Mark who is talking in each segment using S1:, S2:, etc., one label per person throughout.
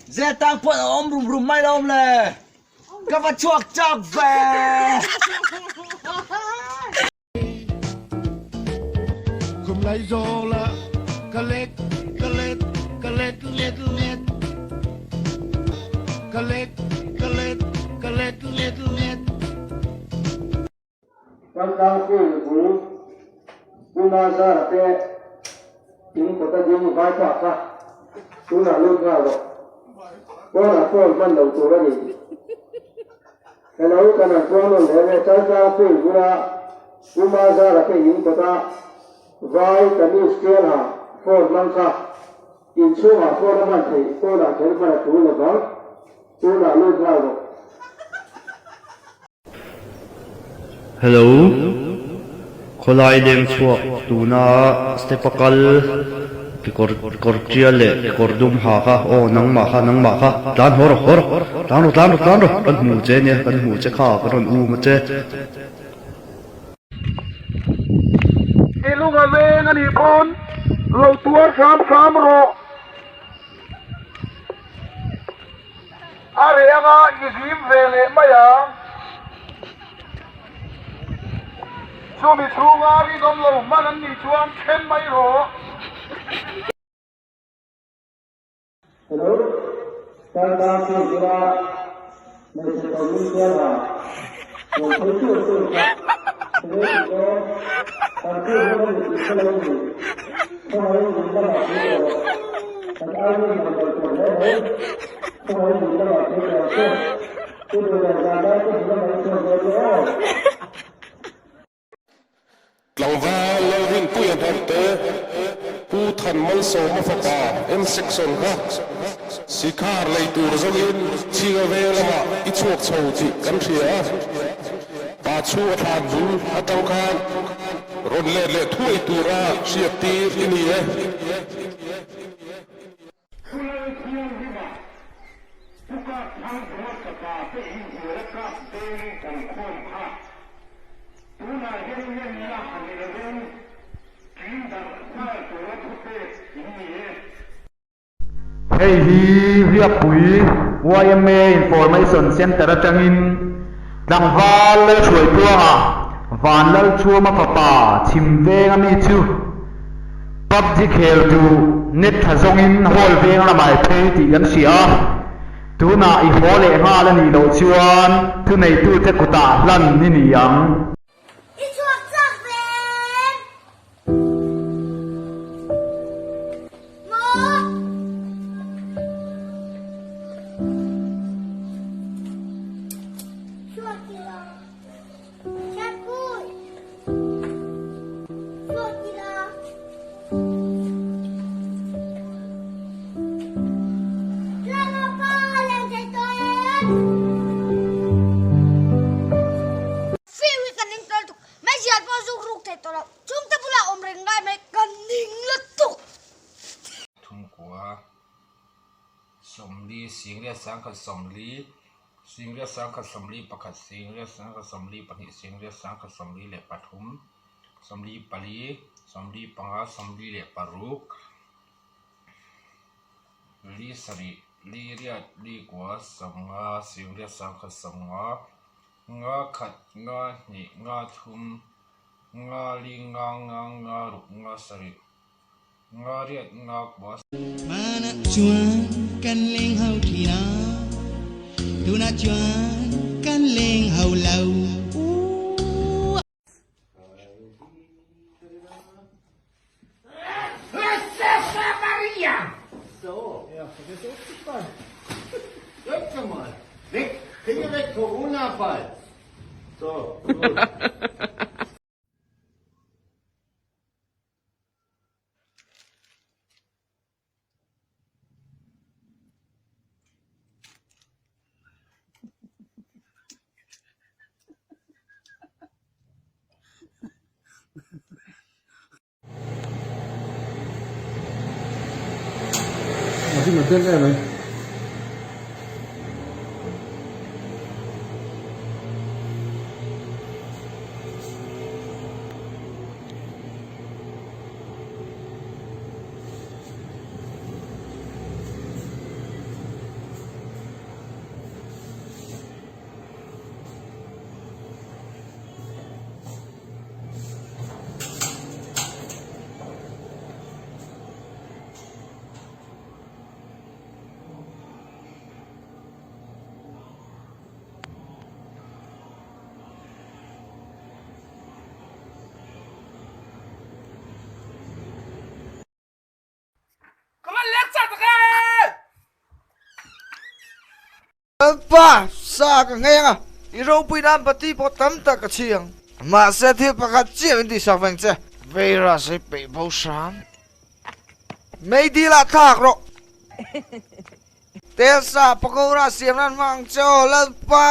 S1: Zel tang pawn a awm rum rum mai lo awm le. Ka va chhuak chak ve.
S2: Khum lai zawng la ka let ka let ka let let let ka let ka let ka let let let.
S3: Tlangtlang field bul Pu Mazara te in kawta ding vai phah kha tunah lut nghal rawh. Pawnah phone hman lo tur a ni. Hello, kan han puang nawn leh nge Chaltlang field bula Pu Mazara te in kawta vai kamis tial ha phone hmang kha inchhungah phone a hman theih pawnah kher hman a tul lovang. Tunah lut nghal rawh.
S4: Hello, khawlai leng chhuak tuna step a kal kekawr kekawr tial leh kekawr dum ha kha aw nangmah kha nangmah kha tlan haw rawh haw rawh tlan rawh tlan rawh tlan rawh kan hmu che nia kan hmu che kha kan rawn um a che.
S5: I lunga leng a nih pawn lo tuar hram hram rawh. A reh anga i zim ve leh mai a. Chumi chhunga rinawm lo hman an nih chuan then mai rawh.
S3: Hello, Tata chu bula hmeichhe ko min hrial a, rawn phei tur tur kha tunge tih dawn, kan phei dawn a ni tih hre lo ni, khawngaihin min lamah phei tawh rawh, kan ai min man lo tur hle mai, khawngaihin min lamah phei tawh ang che, i duh leh zan lai te hmu lamah i chhuak dawn nia aw.
S6: Tlangval Lalrinpuia hnerte Pu Than Malsawma fapa M Section kha Sikhar lei tur zawngin Chhinga veng lamah i chhuak chho tih kan hria a, pa chhung a thlan bul atang khan rawn let leh thuai tura hriattir i ni e.
S5: Pu Lalthianghima, Pu Kap Thangbuar fapa te inhnuaia kap deng kawr khawm kha tunah hian ngenna a ni lovin ṭin darh nghal tura thupek in ni e.
S7: Hei hi Riakpui yma Information Centre atangin tlangval Lalhruaitluanga Vanlalchhuama fapa chhim veng ami chu PUBG khel chu net tha zawngin hall veng lamah i phei tih kan hria a, tunah i haw leh nghal a nih loh chuan thuneitute kutah hlan i ni ang.
S8: I chhuak chak ve maw? Chhuak ila.
S9: Thumkua 40 singriat sangkhat 40 Singriat sangkhat 41 singriat sangkhat 42 singriat sangkhat 43 44 45 46 li sarih li riat li kua 50 singriat sangkhat 50 nga khat nga hnih nga thum nga li nga nga nga ruk nga sarih Nga riat nga kua.
S10: Hmanah chuan kan leng ho thin a, tunah chuan kan leng ho lo.
S11: chhuak chak tak e!
S1: Lalpa, sa ka ngheng a, i ropui nan pati pawh tam tak ka chhi ang. Mahse thil pakhat chiah min tihsak veng che. Virus hi peih bo hram. Meidil ah thlak rawh. Telsa pakora siam nan hmang ang che aw Lalpa.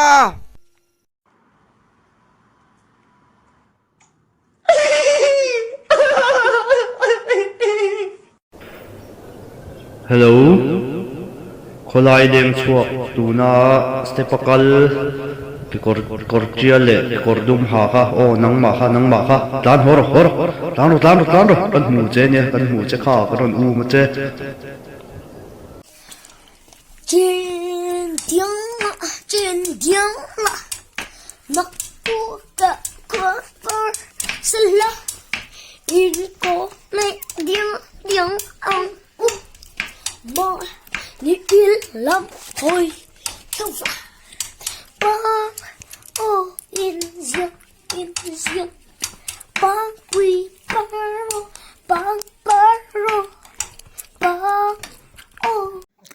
S4: Hello, khawlai leng chhuak tuna step a kal kekawr kekawr tial leh kekawr dum ha kha aw nangmah kha nangmah kha tlan haw rawh haw rawh tlan rawh tlan rawh tlan rawh kan hmu che nia kan hmu che kha kan rawn um a che.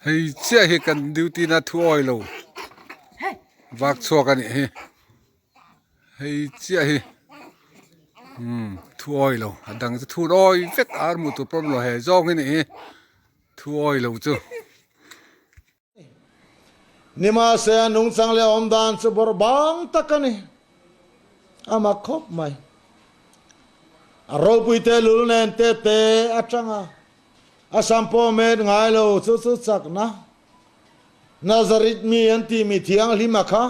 S6: Hei chiah hi kan duty na thu awi lo vak chhuak a nih hi hei chiah hi umm thu awi lo a dang chu thu awi vek a hmuh tur pawh awm lo he zawng hi a nih hi thu awi lo chu.
S2: Nimahse a nungchang leh a awm dan chu bawrh bang tak a ni. A mak khawp mai. A ropui te lul nen te te atang a, a sam pawh met ngai lo chu chu chakna. Nazareth mi an tih mi thianghlim a kha.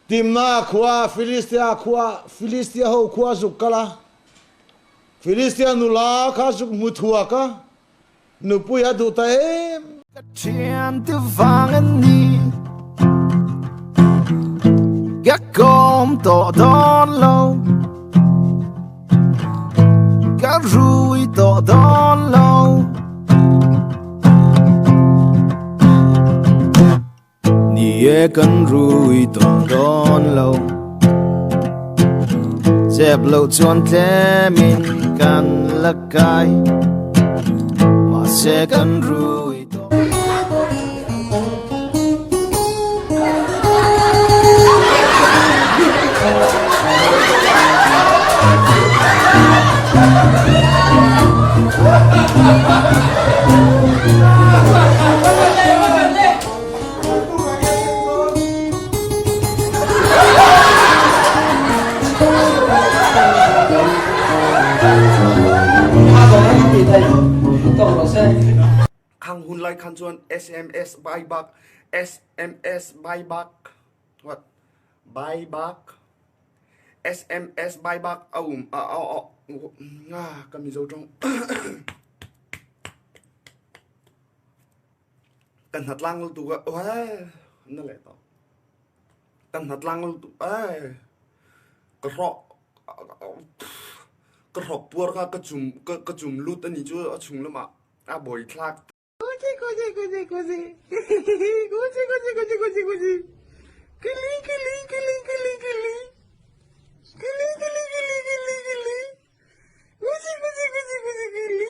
S2: Timna khua Filistia khua Filistia ho khua zuk kal a. Filistia nula kha zuk hmu thuak a. Nupui a duh ta em?
S12: Ka thian te vang an ni Ka kawm tawh dawn lo Ka rui tawh dawn lo Ni e kan rui tawh dawn lo Chep loh chuan tlemin kan la kai Mahse kan rui tawh
S13: Khang hun lai khan chuan sms bai bak sms bai bak what bai bak sms bai bak a um a a a ka mizo tawng Kan hnatlang lutuk a eh na leh tawh. Kan hnatlang lutuk eh ka hrawk ka hrawk puar kha ka chum ka ka chum lut a nih chu a chhung lamah a buai thlak.
S14: Kuchi kuchi kuchi kuchi kuchi kuchi kuchi kuchi kuchi kili kili kili kili kili kili kili kili kili kili kuchi kuchi kuchi kuchi kili